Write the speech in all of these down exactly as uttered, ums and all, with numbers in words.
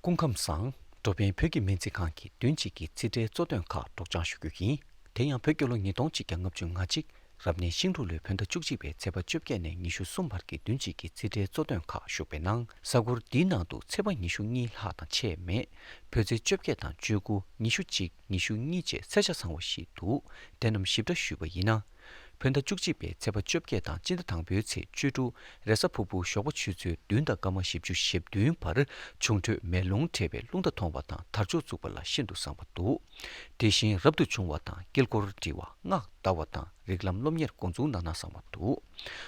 སྐུ་ཁམས་བཟང་། འགྲོ་ཕན་བོད་ཀྱི་སྨན་རྩིས་ཁང་གི་བདུན་གཅིག་གི་རྩིས་ཁྲའི་གཙོ་དོན་ཁག་སྒྲོག་སྦྱང་ཞུ་རྒྱུ་ཡིན། དེ་ཡང་བོད་རྒྱལ་ལོ་ཉིས་སྟོང་གཅིག་བརྒྱ་ལྔ་བཅུ་ང་གཅིག་རབ་གནས་ཤིང་འབྲུག་ལོའི་བོད་ཟླ་བཅུ་གཅིག་པའི་ཚེས་པ་བཅོ་བརྒྱད་ནས་ཉི་ཤུ་གསུམ་བར་གྱི་བདུན་གཅིག་གི་རྩིས་ཁྲའི་གཙོ་དོན་ཁག་ཞུགས་པའི་ནང་། གཟའ་འཁོར་འདིའི་ནང་དུ་ཚེས་པ་ཉི་ཤུ་གཉིས་ལྷག་དང་ཕྱེད་མེད། བོད་ཚེས་བཅོ་བརྒྱད་དང་བཅུ་དགུ། ཉི་ཤུ་གཅིག་ཉི་ཤུ་གཉིས་བཅས་ཚེས་ཆ་ཚང་བ་ཞིག་འདུག་དེ་རྣམས་ཞིབ་ཕྲ་ཞུས་པ་ཡིན་ན། བོད་ཟླ་བཅུ་གཅིག་པའི་ཚེས་པ་བཅོ་བརྒྱད་དང་སྤྱི་ཟླ་དང་པོའི་ཚེས་བཅུ་དྲུག་རེས་གཟའ་ཕུར་བུ་ཞོགས་པ་ཆུ་ཚོད་བདུན་དང་སྐར་མ་བཞི་བཅུ་ཞེ་བདུན་བར་འབྱུང་འཕྲོད་མེ་རླུང་འཕྲད་པས་རླུང་རྟ་མཐོང་བ་དང་དར་ལྕོག་བཙུགས་པ་ལ་ཤིན་ཏུ་བཟང་བ་འདུག་དེ་བཞིན་རབ་ཏུ་བྱུང་བ་དང་དཀྱིལ་འཁོར་འབྲི་བ། སྔགས་བཟླ་བ་དང་རིགས་ལམ་སློབ་གཉེར་འགོ་འཛུགས་གནང་ན་བཟང་བ་འདུག་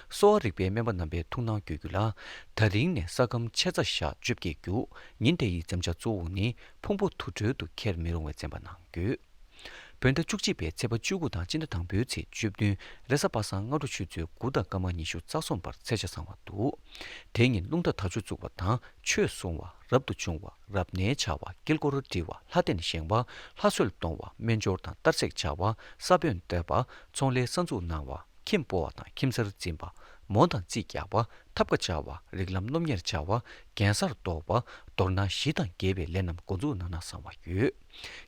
གསོ་བ་རིག་པའི་སྨན་པ་རྣམ་པས་ཐུགས་སྣང་བསྐྱོད་རྒྱུ་ལ། ད་རིང་ནས་ས་ཁམས་ཆེ་ཚ་ཞག་བཅོ་བརྒྱད་རྒྱུ། ཉིན་དེ་ཡི་འཛེམ་བྱ་གཙོ་བོ་ནི་ཕུང་པོ་དུར་ཁྲོད་དུ་འཁྱེར་མི་རུང་བའི་འཛེམ་པ་གནང་དགོས། བོད་ཟླ་བཅུ་གཅིག་པའི་ཚེས་པ་བཅུ་དགུ་དང་སྤྱི་ཟླ་དང་པོའི་ཚེས་བཅུ་བདུན་རེས་གཟའ་པ་སངས་སྔ་དྲོ་ཆུ་ཚོད་དགུ་དང་སྐར་མ་ཉི་ཤུ་རྩ་གསུམ་བར་ཚེས་ཆ་བཟང་བ་འདུག་དེ་ཉིན་རླུང་རྟ་དར་ལྕོག་བཙུགས་པ་དང་ཆོས་གསུང་བ། རབ་ཏུ་བྱུང་བ། རབ་གནས་བྱ་བ། དཀྱིལ་འཁོར་འབྲི་བ། ལྷ་རྟེན་བཞེངས་པ། ལྷ་གསོལ་གཏོང་བ། སྨན་སྦྱོར་དང་གཏར་སྲེག་བྱ་བ། ས་བོན་གཏོད་པ། ཚོང་ལས་ས་འཛུགས་གནང་བ། ཁྱིམ་སྤོ་བ་དང་ཁྱིམ་གསར་འཛིན་པ། མོ་དང་རྩིས་རྒྱག་པ། ཐབ་ཀ་བཅའ་བ། རིགས་ལམ་སློབ་གཉེར་བྱ་བ། གན་སར་གཏོར་བ། མདོར་ན་གཞི་དང་འགལ་བའི་ལས་རྣམས་འགོ་འཛུགས་གནང་ན་བཟང་བ་ཡོད།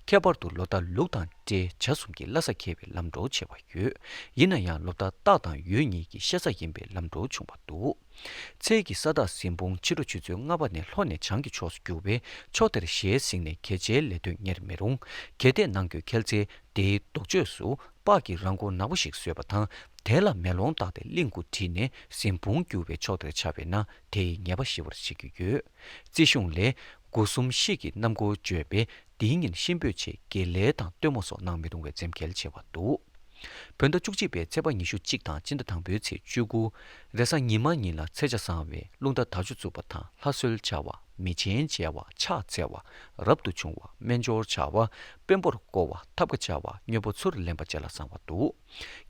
ཁྱད་པར་དུ་ལོ་ཟླ་ལུག་དང་སྤྲེལ་བྱ་གསུམ་གྱི་ལྷ་ས་ཁེལ་བའི་ལམ་འགྲོ་ཆེ་བ་ཡོད། ཡིན་ན་ཡང་ལོ་ཟླ་སྟག་དང་ཡོས་གཉིས་ཀྱི་ཤ་ཟ་ཡིན་པའི་ལམ་འགྲོ་ཆུང་བ་འདུག་ཚེས་ཀྱི་ས་བདག་ཟིན་ཕུང་ཕྱི་དྲོ་ཆུ་ཚོད་ལྔ་པ་ནས་ལྷོ་ནས་བྱང་གི་ཕྱོགས་སུ་རྒྱུ་བས་ཕྱོགས་དེར་ཞལ་གཟིགས་ནས་གལ་ཆེའི་ལས་དོན་གཉེར་མི་རུང་། གལ་ཏེ་གནང་དགོས་འཁེལ་ཚེ་དེའི་ལྡོག་ཕྱོགས་སུ་སྤགས་ཀྱི་ར་མགོ་ནག་པོ་ཞིག་བཟོས་པ་དང་དེ་ལ་མེ་ལོང་བཏགས་ཏེ་གླིང་དགུ་བྲིས་ནས་ཟིན་ཕུང་རྒྱུ་བའི་ཕྱོགས་དེར་ཆགས་པས་ན་དེའི་ཉེས་པ་ཞི་བར་བྱེད་ཀྱི་ཡོད། རྩིས་གཞུང་ལས། དགུ་གསུམ་བཞི་གི་གནམ་སྒོ་བརྗོད་པས་འདིའི་ཉིན་གཤིན་པོས་ཆེ་དགེ་ལས་དང་སྟོན་མོ་སོགས་གནང་མི་རུང་བའི་འཛེམ་གེལ་ཆེ་བ་འདུག་བོད་ཟླ་བཅུ་གཅིག་པའི་ཚེས་པ་ཉི་ཤུ་གཅིག་དང་སྤྱི་ཟླ་དང་པོའི་ཚེས་བཅུ་དགུ་རེས་གཟའ་ཉི་མ་ཉིན་ལ་ཚེས་ཆ་བཟང་བས་རླུང་རྟ་དར་ལྕོག་བཙུགས་པ་དང་ལྷ་གསོལ་བྱ་བ། མི་ཆེན་མཇལ་བ། ཕྱག་འཚལ་བ། རབ་ཏུ་བྱུང་བ། སྨན་སྦྱོར་བྱ་བ། དཔོན་པོར་བསྐོ་བ། ཐབ་ཀ་བཅའ་བ། དངོས་པོ་ཚུར་ལེན་པ་བཅས་ལ་བཟང་བ་འདུག་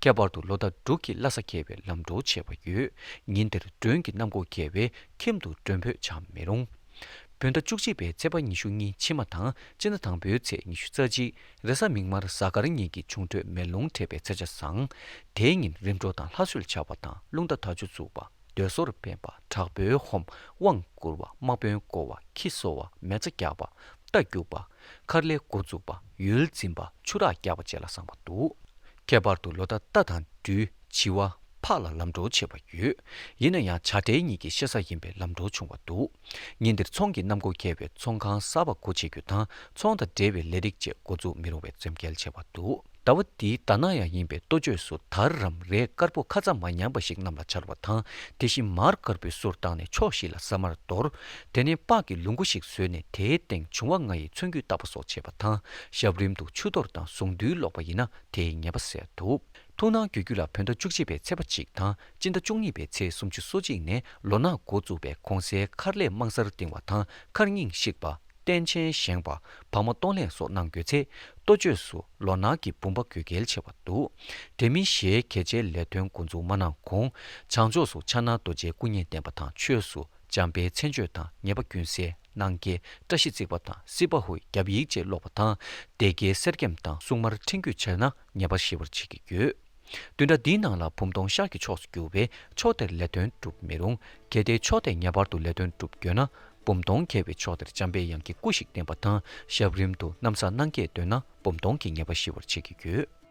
ཁྱད་པར་དུ་ལོ་ཟླ་འབྲུག་གི་ལྷ་ས་ཁེལ་བའི་ལམ་འགྲོ་ཆེ་བ་ཡོད། ཉིན་དེར་མགྲོན་གྱི་གནམ་སྒོ་འགེལ་བས་ཁྱིམ་དུ་མགྲོན་འབོད་བྱ་མི་རུང་། བོད་ཟླ་བཅུ་གཅིག་པའི་ཚེས་པ་ཉི་ཤུ་གཉིས་ཕྱི་མ་དང་སྤྱི་ཟླ་དང་པོའི་ཚེས་ཉི་ཤུ་རྩ་གཅིག་རེས་གཟའ་མིག་དམར་གཟའ་སྐར་གཉིས་ཀྱི་འབྱུང་འཕྲོད་མེ་རླུང་འཕྲད་པའི་ཚེས་ཆ་བཟང་། དེའི་ཉིན་རིམ་གྲོ་དང་ལྷ་གསོལ་བྱ་བ་དང་རླུང་རྟ་དར་ལྕོག་བཙུགས་པ། མདོས་ཟོར་འབེན་པ། དྲག་པོའི་ཧོམ། དབང་བསྐུར་བ། དམག་དཔོན་བསྐོ་བ། ཁྱི་གསོ་བ། མེ་བཙའ་རྒྱག་པ། རྟ་རྒྱུག་པ། མཁར་ལས་འགོ་བཙུགས་པ། ཡུལ་འཛིན་པ། ཆུ་རགས་རྒྱག་པ་བཅས་ལ་བཟང་བ་འདུག་ཁྱད་པར་དུ་ལོ་ཟླ་རྟ་དང་སྦྲུལ། བྱི་བ། ཕག་ལ་ལམ་འགྲོ་ཆེ་བ་ཡོད། ཡིན་ན་ཡང་བྱ་སྤྲེལ་གཉིས་ཀྱི་ཤ་ཟ་ཡིན་པའི་ལམ་འགྲོ་ཆུང་བ་འདུག་ཉིན་འདིར་ཚོང་གི་གནམ་སྒོ་འགེལ་བས་ཚོང་ཁང་གསར་པ་སྒོ་ཕྱེ་རྒྱུ་དང་ཚོང་དང་འབྲེལ་བའི་ལས་རིགས་བཅས་འགོ་འཛུགས་མི་རུང་བའི་འཛེམ་གེལ་ཆེ་བ་འདུག་ཟླ་བ་འདིའི་ཟླ་ནག་ཡང་ཡིན་པའི་ལྟོ་ཆོས་སུ་དར་རམ་རས་དཀར་པོ་ཁ་ཙ་མ་ཉམས་པ་ཞིག་གནམ་ལ་འཕྱར་བ་དང་དེ་བཞིན་མར་དཀར་པོའི་གསུར་བཏང་ནས་ཕྱོགས་བཞི་ལ་ས་དམར་གཏོར། དེ་ནས་སྤགས་ཀྱི་ལུག་མགོ་ཞིག་བཟོས་ནས་དེའི་སྟེང་འབྱུང་བ་ལྔ་ཡི་ཚོན་སྐུད་བཏགས་པ་སོགས་བྱེད་པ་དང་ཞབས་རིམ་དུ་ཆུ་གཏོར་དང་གཟུངས་འདུས་ཀློག་པ་ཡིན་ན་དེའི་ཉེས་པ་སེལ་ཐུབ། ཐུགས་སྣང་དགོས་རྒྱུ་ལ་བོད་ཟླ་བཅུ་གཅིག་པའི་ཚེས་པ་གཅིག་དང་སྤྱི་ཟླ་བཅུ་གཉིས་པའི་ཚེས་སུམ་ཅུ་སོ་གཅིག་ནས་ལོ་ནག་འགོ་བཙུགས་པའི་གོང་གསལ་མཁར་ལས་དམངས་སར་བཏིང་བ་དང་མཁར་རྙིང་བཤིག་པ། རྟེན་ཆེན་བཞེངས་པ། བག་མ་གཏོང་ལེན་སོགས་གནང་དགོས་ཚེ། ལྟོ་ཆོས་སུ་ལོ་ནག་གི་བུམ་པ་དགོས་གལ་ཆེ་བ་འདུག་དེ་མིན་གཞན་གལ་ཆེའི་ལས་དོན་འགོ་འཛུགས་མ་གནང་གོང་། བྱང་ཕྱོགས་སུ་ཕྱག་ན་རྡོ་རྗེའི་སྐུ་བརྙན་བསྟན་པ་དང་ཆོས་སུ་འཇམ་དཔལ་མཚན་བརྗོད་དང་ཉེས་པ་ཀུན་སེལ། གནང་སྐྱེལ། བཀྲ་ཤིས་བརྩེགས་པ་དང་སྲིད་པ་ཧུའི་རྒྱབ་ཡིག་བཅས་ཀློག་པ་དང་སྡེ་དགེའི་གསེར་སྐྱེམས་དང་སྲུང་མར་ཕྲེང་རྒྱུད་བྱས་ན་ཉེས་པ་ཞི་བར་བྱེད་ཀྱི་ཡོད། བདུན་ཕྲག་འདིའི་ནང་ལ་བུམ་སྟོང་ཤར་གྱི་ཕྱོགས་སུ་རྒྱུ་བས་ཕྱོགས་དེར་ལས་དོན་སྒྲུབ་མི་རུང་། གལ་ཏེ་ཕྱོགས་དེས་ངེས་པར་དུ་ལས་དོན་སྒྲུབ་དགོས་ན་བུམ་སྟོང་འཁེལ་བའི་ཕྱོགས་དེར་འཇམ་པའི་དབྱངས་ཀྱི་སྐུ་ཞིག་བསྟན་པ་དང་ཞབས་རིམ་དུ་ན་བཟའ་གནང་སྐྱེལ་འདོན་ན་བུམ་སྟོང་གི་ཉེས་པ་ཞི་བར་བྱེད་ཀྱི་ཡོད།